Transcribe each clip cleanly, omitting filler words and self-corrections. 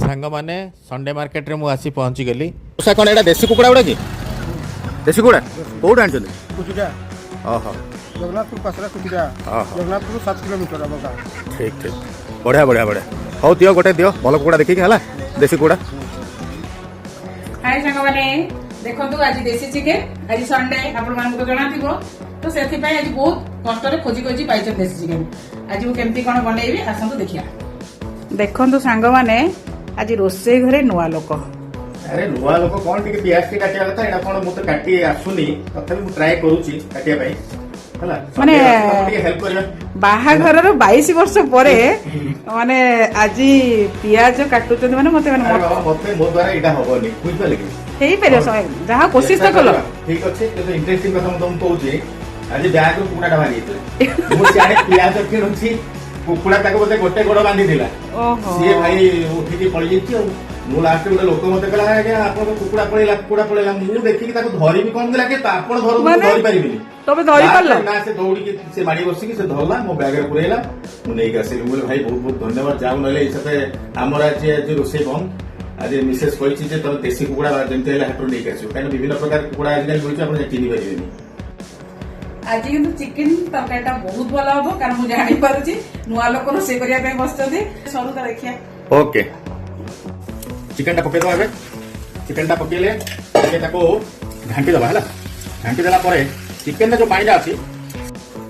ସାଙ୍ଗମାନେ, ସଣ୍ଡେ ମାର୍କେଟରେ ମୁଁ ଆସି ପହଞ୍ଚିଗଲି। କ'ଣ ଏଇଟା ଦେଶୀ କୁକୁଡ଼ା ଗୁଡ଼ା କି? ଦେଶୀ କୁକୁଡ଼ା କୋଉଠୁ ଆଣିଛନ୍ତି? କୁଚିଡା। ଓହୋ। ଜଗନ୍ନାଥପୁର ପାଖରେ କୁଚିଡା। ଜଗନ୍ନାଥପୁର 7 କିଲୋମିଟର ଆମ ଗାଁ। ଠିକ୍ ଠିକ୍, ବଢ଼ିଆ ବଢ଼ିଆ ବଢ଼ିଆ। ହଉ ଦିଅ, ଗୋଟେ ଦିଅ ଭଲ କୁକୁଡ଼ା ଦେଖିକି। ହେଲା, ଦେଶୀ କୁକୁଡ଼ା। ହାଇ ସାଙ୍ଗମାନେ, ଦେଖନ୍ତୁ ଆଜି ଦେଶୀ ଚିକେନ। ଆଜି ସଣ୍ଡେ, ଆପଣମାନଙ୍କୁ ତ ଜଣାଥିବ। ତ ସେଥିପାଇଁ ଆଜି ବହୁତ କଷ୍ଟରେ ଖୋଜି ଖୋଜି ପାଇଛନ୍ତି ଦେଶୀ ଚିକେନ। ଆଜି ମୁଁ କେମିତି କଣ ବନେଇବି, ଆସନ୍ତୁ ଦେଖିବା। ଦେଖନ୍ତୁ ସାଙ୍ଗମାନେ, ଆଜି ରୋଷେଇ ଘରେ ନୂଆ ଲୋକ। ଆରେ, ନୂଆ ଲୋକ କଣ, ଟିକେ ପିଆଜ ଟିକେ କାଟିବା କଥା। ଏଇଟା କଣ, ମୁଁ ତ କାଟି ଆସୁନି, ତଥାପି ମୁଁ ଟ୍ରାଏ କରୁଛି କାଟିବା ପାଇଁ। ହେଲା? ତମକୁ ଟିକେ ହେଲ୍ପ କରିବା। ବାହାଘରର 22 ବର୍ଷ ପରେ ମାନେ ଆଜି ପିଆଜ କାଟୁଛନ୍ତି। ମାନେ ମତେ ମାନେ ଆରେ ବାବା, ମତେ ମୋ ଦ୍ୱାରା ଏଇଟା ହବନି, ବୁଝିପାରିଲେ କି? ହେଇପାରିବ, ଯାହା କୋସିସ ତ ଚେଷ୍ଟା କଲ। କରିବା। ଠିକ ଅଛି, କିନ୍ତୁ ଇଣ୍ଟରେଷ୍ଟିଂ କଥା ମୁଁ ତମକୁ କହୁଛି, ଆଜି ବ୍ୟାଗରୁ କୁକୁଡ଼ାଟା ବାହାରି ଯାଇଥିଲା। ମୁଁ ସିଆଡେ ପିଆଜ କିଣୁଛି, କୁକୁଡ଼ା ତାକୁ ବୋଧେ ଗୋଟେ ଗୋଡ ବାନ୍ଧିଥିଲା। ସିଏ ଭାଇ ଉଠିକି ପଳେଇ ଯାଇଛି। ଆଉ ମୁଁ ଲାଷ୍ଟ ଗୋଟେ ଲୋକ ମତେ କହିଲା, "ଆଜ୍ଞା, ଆପଣଙ୍କ କୁକୁଡ଼ା ପଳେଇଲା, କୁକୁଡ଼ା ପଳେଇଲା।" ମୁଁ ଦେଖିକି ତାକୁ ଧରିବି କଣ ଥିଲା କି ଆପଣ ଧରନ୍ତୁ, ମୁଁ ମାନେ? ଧରି ପାରିବିନି। ତମେ ଧରି ପାରିଲ? Last ନା, ସେ ଦୌଡ଼ିକି ସେ ମାଡି ବସିକି ସେ ଧରିଲା, ମୋ ବ୍ୟାଗରେ ପୁରେଇଲା, ମୁଁ ନେଇକି ଆସିଲି। ମୁଁ କହିଲି, ଭାଇ, ବହୁତ ବହୁତ ଧନ୍ୟବାଦ। ଯାଉ, ନହେଲେ ଏଇ ସାଥେ ଆମର ଆଜି ଆଜି ରୋଷେଇ ବନ୍ଦ। ଆଜି ମିସେସ୍ କହିଛି ଯେ ତମେ ଦେଶୀ କୁକୁଡ଼ା ଯେମିତି ହେଲେ ହାଟରୁ ନେଇକି ଆସିବ, କାହିଁକି ବିଭିନ୍ନ ପ୍ରକାର କୁକୁଡ଼ା ଆଜିକାଲି ମିଳୁଛି, ଆପଣ ଚିହ୍ନି ପାରିବେନି। ଆଜି କିନ୍ତୁ ଚିକେନ ତରକାରୀଟା ବହୁତ ଭଲ ହବ, କାରଣ ମୁଁ ଜାଣିପାରୁଛି ନୂଆ ଲୋକ ରୋଷେଇ କରିବା ପାଇଁ ବସିଛନ୍ତି। ସରୁ ତ ଦେଖିବା। ଓକେ, ଚିକେନଟା ପକେଇଦବା ଏବେ। ଚିକେନଟା ପକେଇଲେ ଟିକେ ତାକୁ ଘାଣ୍ଟି ଦବା। ହେଲା, ଘାଣ୍ଟି ଦେଲା ପରେ ଚିକେନରେ ଯୋଉ ପାଣିଟା ଅଛି,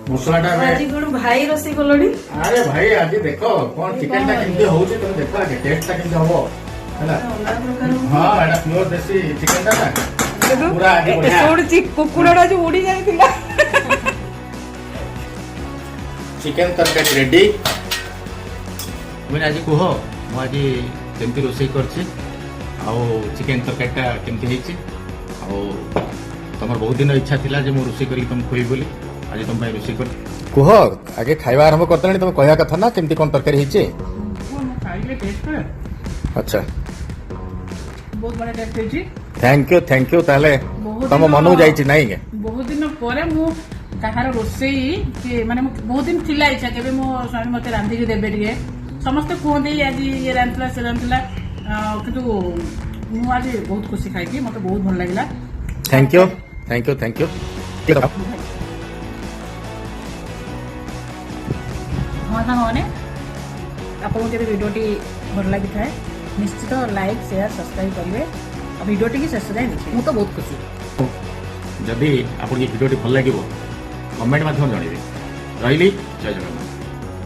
ମସଲାଟା ଏବେ ଆଜି କଣ ଭାଇ ରୋଷେଇ କଲଣି? ଆରେ ଭାଇ, ଆଜି ଦେଖ କଣ ଚିକେନଟା କେମିତି ହଉଛି। ତମେ ଦେଖ ଆଗେ ଟେଷ୍ଟଟା କେମିତି ହବ। ହେଲା? ଅଲଗା ପ୍ରକାର। ହଁ, ଏଟା ପିଓର ଦେଶୀ ଚିକେନଟା ନା। କିନ୍ତୁ ପୁରା ଆଜି ବଢିଆ। ଶୁଣୁଛି କୁକୁଡ଼ାଟା ଯୋଉ ଉଡି ଯାଇଥିଲା। ଚିକେନ ତରକାରୀ ରେଡି। ମୁଁ ଆଜି କୁହ, ମୁଁ ଆଜି କେମିତି ରୋଷେଇ କରିଛି ଆଉ ଚିକେନ ତରକାରୀଟା କେମିତି ହେଇଛି? ଆଉ ତମର ବହୁତ ଦିନ ଇଚ୍ଛା ଥିଲା ଯେ ମୁଁ ରୋଷେଇ କରିକି ତମକୁ ଖୁଆଇବି ବୋଲି, ଆଜି ତମ ପାଇଁ ରୋଷେଇ କରି କୁହ। ଆଗେ ଖାଇବା ଆରମ୍ଭ କରିଦେଲାଣି, ତମେ କହିବା କଥା ନା କେମିତି କଣ ତରକାରୀ ହେଇଛି? ମୁଁ ଖାଇଲେ ଟେଷ୍ଟ। ବହୁତ ବଢିଆ ଟେଷ୍ଟ ହେଇଛି। Thank you, thank you. ତାହେଲେ ବହୁତ ତମ ମନକୁ ଯାଇଛି ନାଇଁ କି? ବହୁତ ଦିନ ପରେ ମୁଁ କାହାର ରୋଷେଇ କି ମାନେ ମୁଁ ବହୁତ ଦିନ ଥିଲା ଇଚ୍ଛା, କେବେ ମୋ ସ୍ୱାମୀ ମତେ ରାନ୍ଧିକି ଦେବେ ଟିକେ। ସମସ୍ତେ କୁହନ୍ତି ଆଜି ଇଏ ରାନ୍ଧିଥିଲା, ସେ ରାନ୍ଧିଥିଲା, କିନ୍ତୁ ମୁଁ ଆଜି ବହୁତ ଖୁସି ଖାଇକି, ମତେ ବହୁତ ଭଲ ଲାଗିଲା। Thank you, thank you, thank you. ହଁ ସାଙ୍ଗମାନେ, ଆପଣଙ୍କୁ ଯଦି ଭିଡ଼ିଓଟି ଭଲ ଲାଗିଥାଏ, ନିଶ୍ଚିତ ଲାଇକ୍, ସେୟାର, ସବସ୍କ୍ରାଇବ୍ କରିବେ ଆଉ ଭିଡ଼ିଓଟିକି ଶେଷ ଯାଏଁ ଦେଖିବେ। ମୁଁ ତ ବହୁତ ଖୁସି। ଯଦି ଆପଣଙ୍କୁ ଏ ଭିଡ଼ିଓଟି ଭଲ ଲାଗିବ, କମେଣ୍ଟ ମାଧ୍ୟମରେ ଜଣାଇବେ। ରହିଲି, ଜୟ ଜଗନ୍ନାଥ।